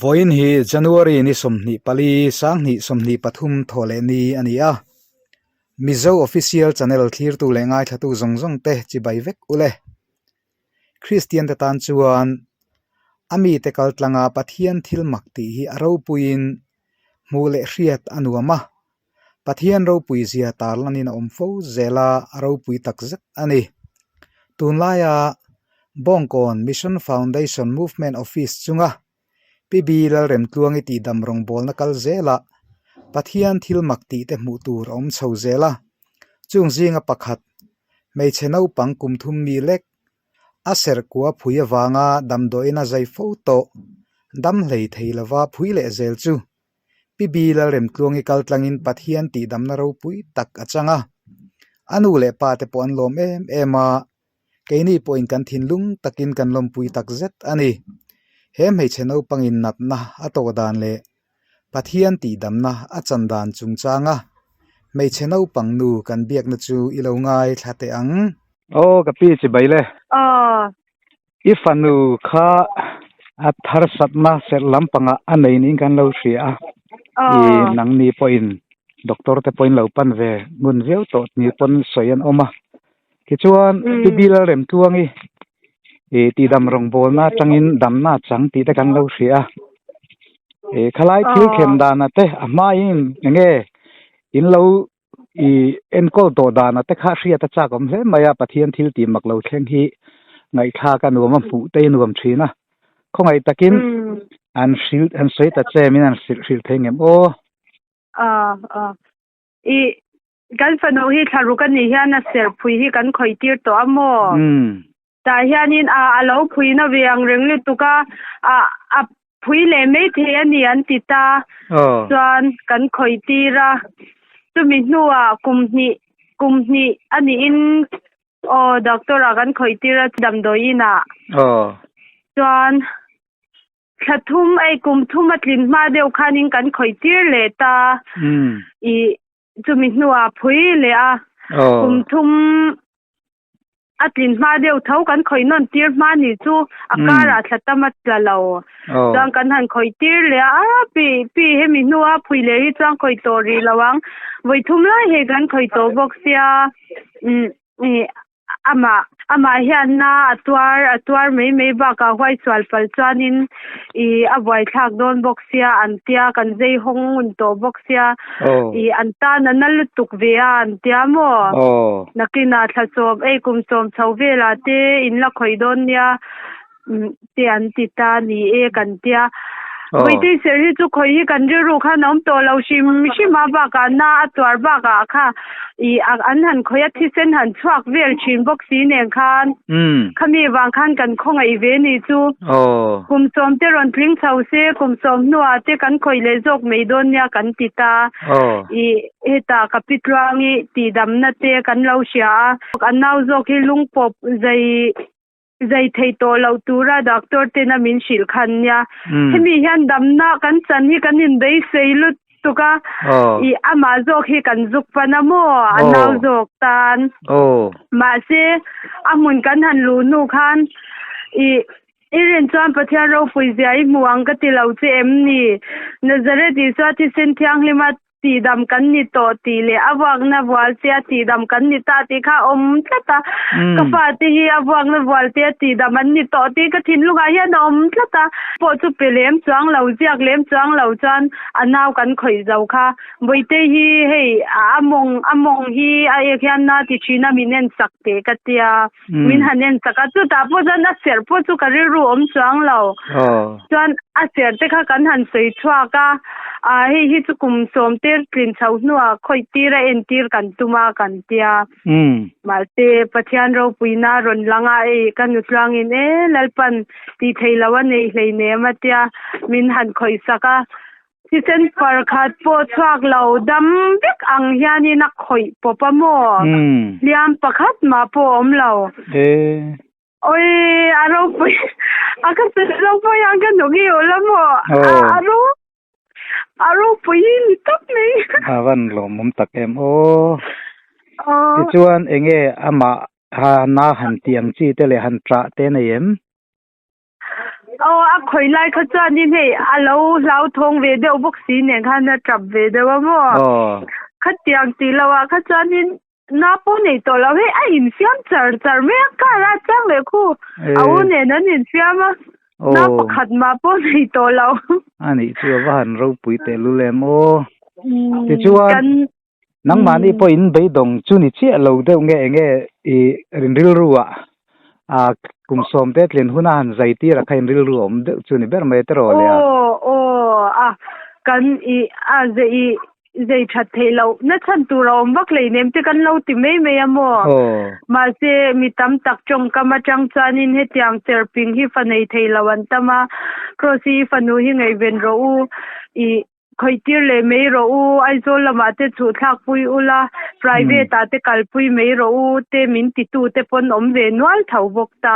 Vawiin hi January ni 24 2023 thawh leh ni a ni a. Mizo Official Channel thlirtu leh ngaithlatu zawng zawng te chibai vek u le. Kristian te tan chuan a mite kal tlanga Pathian thil mak tih hi a ropuiin hmuh leh hriat a nuam a. Pathian ropui zia tarlanin a awm fo zel a, a ropui tak zet a ni. Tunlaia Bawngkawn Mission Foundation Movement Office chunga Pi Bi Lalremtluangi tihdam rawngbawlna kal zelah Pathian thil mak tih te hmuh tur a awm chho zel a. Chung zinga pakhat, hmeichhe naupang kum thum mi lek, a serhkua phui avanga damdawiin a zai fo tawh, dam hlei thei lova phui leh zel chu Pi Bi Lalremtluangi kal tlangin Pathian tihdamna ropui tak a chang a. A nu leh pa te pawh an lawm em em a, keini pawhin kan thinlung takin kan lawmpui tak zet a ni. He hmeichhe naupangin natna a tawh dan leh Pathian tihdamna a chan dan chungchanga hmeichhe naupang nu kan biakna chu i lo ngaithla teh ang. Aw ka pi chibai le. Aw. I fanu kha a tharsatna serh lampangah a nei niin kan lo hria a, i nangni pawhin doctor te pawhin lo pan ve ngun viau tawh ni pawn sawi an awm a. Tichuan Pi Bilalremtluangi i tihdam rawngbawlna atangin damna chang tih te kan lo hria a. I khalai thil thlen dana te a hmain enge in lo I enkawl tawh dana te kha hriat a chak awm hle mai a, Pathian thil tih mak lo thleng hi ngaihthlak a nuam a, hmuh te i nuam thin a, khawngaih takin an hrilh an sawi ta che min an hrilh hrilh thei ngem aw. Aw aw I kan fanu hi thlaruk a nih hian a serhpui hi kan khawih tir tawh a maw? Tah hianin a a lo phuina ve ang reng lutuk a, a a phui leh mai thei a ni an ti ta. Chuan kan khawih tir a, chumi hnuah kum hnih kum hnih a niin aw doctor ah kan khawih tir a damdawi inah. Chuan thla thum ei kum thum a tlin hma deuh khanin kan khawih tir leh ta. Ih chumi hnuah phui leh a, kum thum A tlin hma deuh tho kan khawih nawn tir hma ni chu a karah thla tam a tla lo. Chuan kan han khawih tir leh a, a pi pi hemi hnua phui leh hi chuan khawih tawh rih lo ang. Vawi thum lai hei kan khawih tawh bawk sia umm ih amah amah hian na a tuar a tuar mai mai bakah huaisual palh chuanin ih a buaithlak dawn bawk sia an tia kan zei hawng ngun tawh bawk sia ih an tan a na lutuk ve a an tia maw nakinah thla sawm ei kum sawm chho velah te in la khawih dawn nia te an ti ta ni e kan tia Vawitin serh hi chu khawih hi kan rilru khan a awm tawh lo hrim hrim a bakah na a tuar bakah kha ih an han khawih a thisen han chhuak vel thin bawk si nen khan khami vang khan kan khawngaih ve ni chu kum sawm te rawn tling chho se kum sawm hnuah te kan khawih leh zawk mai dawn nia kan ti ta ih hetah ka pi tluangi tihdamna te kan lo hria a a nau zawk hi lungpawp zai zai thei tawh loh tura doctor tena min hrilh khan nia. Hemi hian damna kan chan hi kan inbeisei lutuk a, ih amah zawk hi kan zuk pan a maw, a nau zawk tan. Mahse, a hmun kan han luh hnu khan ih i rin chuan Pathian ropui zia i hmu ang ka ti lo che em ni? Nazareth Isua thisen thianghlima Tihdam kan ni tawh tih leh a vuakna vual che a tihdam kan ni ta tih kha a awm tlat a. Ka fate hi a vuakna vual te a tihdam an ni tawh tih ka thinlungah hian a awm tlat a. Pawh chu pe lem chuang lo, ziak lem chuang lo chuan a nau kan khawih zo kha. Bawihte hi hei a mawng a mawng hi a ek hian na ti thin a min en sak teh ka tia. Min han en sak a, chutah pawh chuan a serh pawh chu ka rilru awm chuang lo. Chuan a serh te kha kan han sawi chhuak a, ah hei hi chu kum sawm tir tlin chho hnuah khawih tir a entir kan tum a kan tia. Mahse Pathian ropuina a rawn lang a, ei ka nu tluangin e Lalpan tih theih loh a nei hleinem a tia min han khawih sak a. Thisen parkhat pawh chhuak lo dam vek ang hianin a khawih pawp a maw? Hliam pakhat mah pawh a awm lo. Oi, a ropui, a ka sawi lo pawh hian ka hnuk i ulh a maw? A ro, a ropui hi ni tawp mai. A van lawmawm tak em aw. Tichuan enge amah ha na han tih ang chi te leh han ṭah te nei em? Aw a khawi lai kha chuanin hei a lo hlauthawng ve deuh bawk si nen khan a tap ve deuh a maw? Khatiang tih loh ah kha chuanin na pawh nei tawh lo hei a infiam char char mai a car a chang leh khu a u nen an infiam a na pakhat mah pawh nei tawh lo. A nih chu a va han ropui tehlul em aw. Tichuan Nangmahni pawh in beidawng chu ni chiah lo deuh nge enge i rinrilru ah a kum sawm te tlin huna han zai tir a kha in rilru a awm deuh chu ni ber mai tiraw le a? Aw aw a kan i a zei i zei that theih loh na chhan tur a awm vak hleinem te kan lo ti mai mai a maw? Mahse mi tam tak tawngkam atang chuanin hetiang cherping hi fa nei thei lo an tam a, Kross i fanu hi ngaihven rawh u i Khawihtir leh mai rawh u, Aizawl lamah te chhuh thlakpui ula, private ah te kalpui mai rawh u te min titu te pawn awm ve nual tho bawk ta.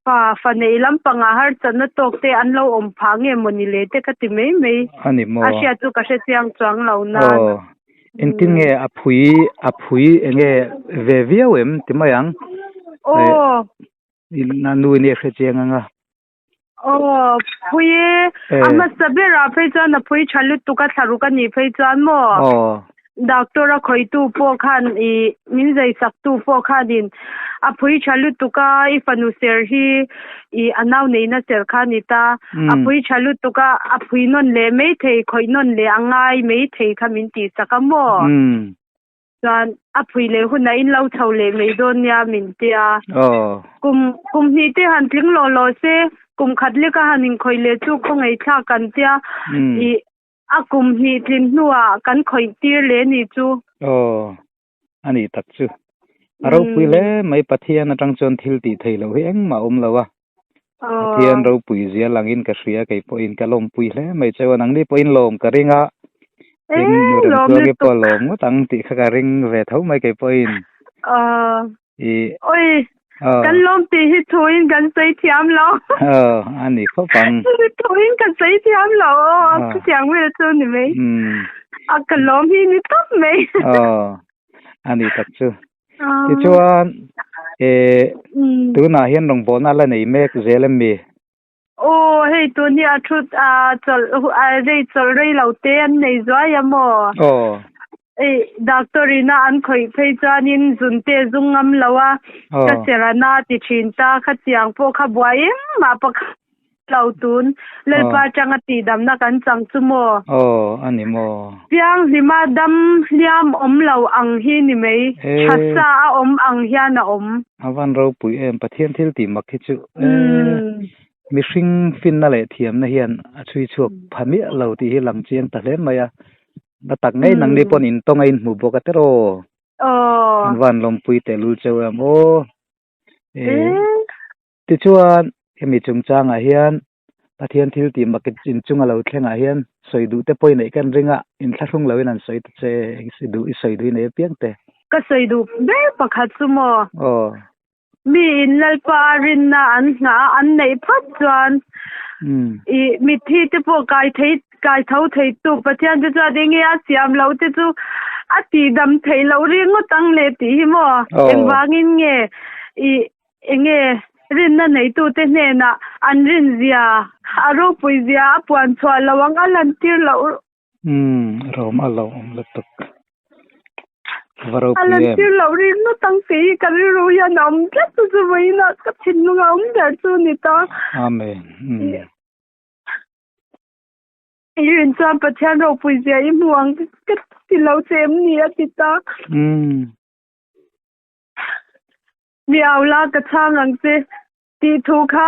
Fa, fa neih lampangah harsatna tawk te an lo awm phah nge mawni le te ka ti mai mai. A ni maw? A hriat chu ka hre chiang chuang lo nan. Aw. Engtin nge a phui, a phui enge ve viau em ti mai ang? Aw. A nu in i hre chiang ang a. Aw, phui e. A hmasa berah phei chuan a phui tha lutuk a thlaruk a nih phei chuan maw? Aw. Doctor a khawitu pawh khan i min zaisaktu pawh khanin a phui tha lutuk a, i fanu ser hi i a nau neihna ser kha a ni ta. A phui tha lutuk a, a phui nawn leh maithei, khawih nawn leh a ngai maithei kha min tihsak a maw? Chuan a phui leh hunah in lo chho leh mai dawn nia min ti a. Kum kum hnih te han tling lawh lawh se, kum khat lek a han inkhawih leh chu khawngaih thlak kan tia. Ih a kum hnih tlin hnuah kan khawih tir leh ni chu. Aw, a nih tak chu. A ropui hle mai Pathian atang chuan thil tih theih loh hi engmah a awm lo a. Pathian ropui zia langin ka hria kei pawhin ka lawmpui hle mai cheu a nangni pawhin lawm ka ring a tin Remtluangi pawh lawm ngawt ang tih kha ka ring ve tho mai kei pawhin i oi kan lawm tih hi thuin kan sawi thiam lo a ni khawp ang thuin kan sawi thiam lo aw ka chiang vel chu ni mai a ka lawm hi ni tawp mai a ni tak chu Tichuan, eh, tunah hian rawngbawlna la nei mek zel em mi? Aw, hei tun hi a thut a chawlh a rei chawlh rei lo te an nei zuai a maw? Aw. Ei, doctor ina an khawih phei chuanin zun te zung ngam lo a, ka serana ti thin ta, khatiang pawh kha buai engmah pakhat Lo tun, Lalpa atanga tihdamna kan chang chu maw? Aw, a ni maw? Thianghlima dam hliam awm lo ang hi ni mai, tha sa a awm ang hian a awm. A van ropui em, Pathian thil tih mak hi chu e, mihring finna leh thiamna hian a chhui chhuak pha miah lo tih hi lang chiang ta hle mai a, na tak ngei nangni pawn intawng a inhmu bawk a tiraw? Aw. An van lawmpui tehlul cheu em aw. Tichuan, hemi chungchangah hian Pathian thil tih mak inchunga lo thlengah hian sawi duh te pawhin neih kan ring a, inthlahrung loin an sawi ta che, eng si duh i sawi duhin ei apiang te. Ka sawi duh ber pakhat chu maw? Aw. Mi in Lalpa a rinna an nghah a, an neih phawt chuan i mitthi te pawh kai thei kai tho thei tu Pathian te chuan enge a siam loh te chu a tihdam theih loh ringawt ang le tih hi maw? Engvangin nge i Enge rinna neitute hnenah an rinzia, a ropuizia a puan chhuah lo ang a lantir loh. Umm, rom a lo awm lutuk. Va ropui em. A lantir loh ringawt ang tih hi ka rilru hian a awm tlat chu chu vawiinah ka thinlung a awm ber chu a ni ta. Amen. Umm. I rin chuan Pathian ropuizia i hmu ang ka ti lo che em ni a ti ta. Umm. Mi au la ka chhang ang che tih thu kha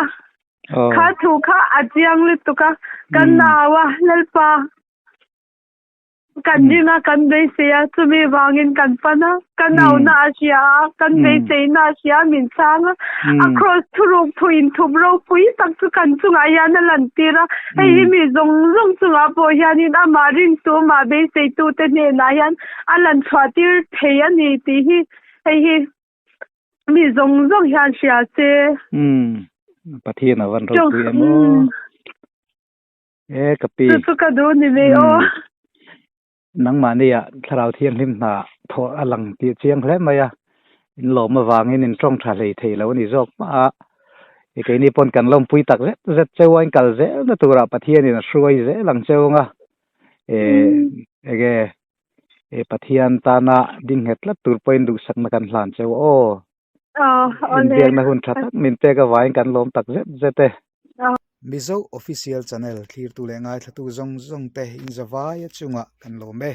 kha thu kha a chiang lutuk a, kan au a Lalpa kan ring a kan beisei a chumi vangin kan pan a, kan auna a hria a, kan beiseina a hria a min chhang a, a kraws thuruk thu inthup ropui tak chu kan chungah hian a lantir a, hei hi mi zawng zawng chungah pawh hianin amah ringtu amah beiseitute hnenah hian a lanchhuah tir thei a ni tih hi Hei hi mi zawng zawng hian hria se. Umm Pathian a van ropui em aw. E ka pi. Chu chu ka duh ni mai aw. Nangmahni ah thlarau thianghlim hna thawh a lang tih chiang hle mai a. In lawm avangin in tawng tha hlei thei lo a ni zawk mah a. I keini pawn kan lawmpui tak zet zet cheu a, in kal zelna turah Pathianin a hruai zel ang cheu anga e enge e Pathian tana ding nghet tlat tur pawhin duhsakna kan hlan cheu aw. Inbiakna hun tha tak min pek avangin kan lawm tak zet zet e. Mizo Official Channel thlirtu leh ngaithlatu zawng zawng te inzavaia chungah kan lawm e.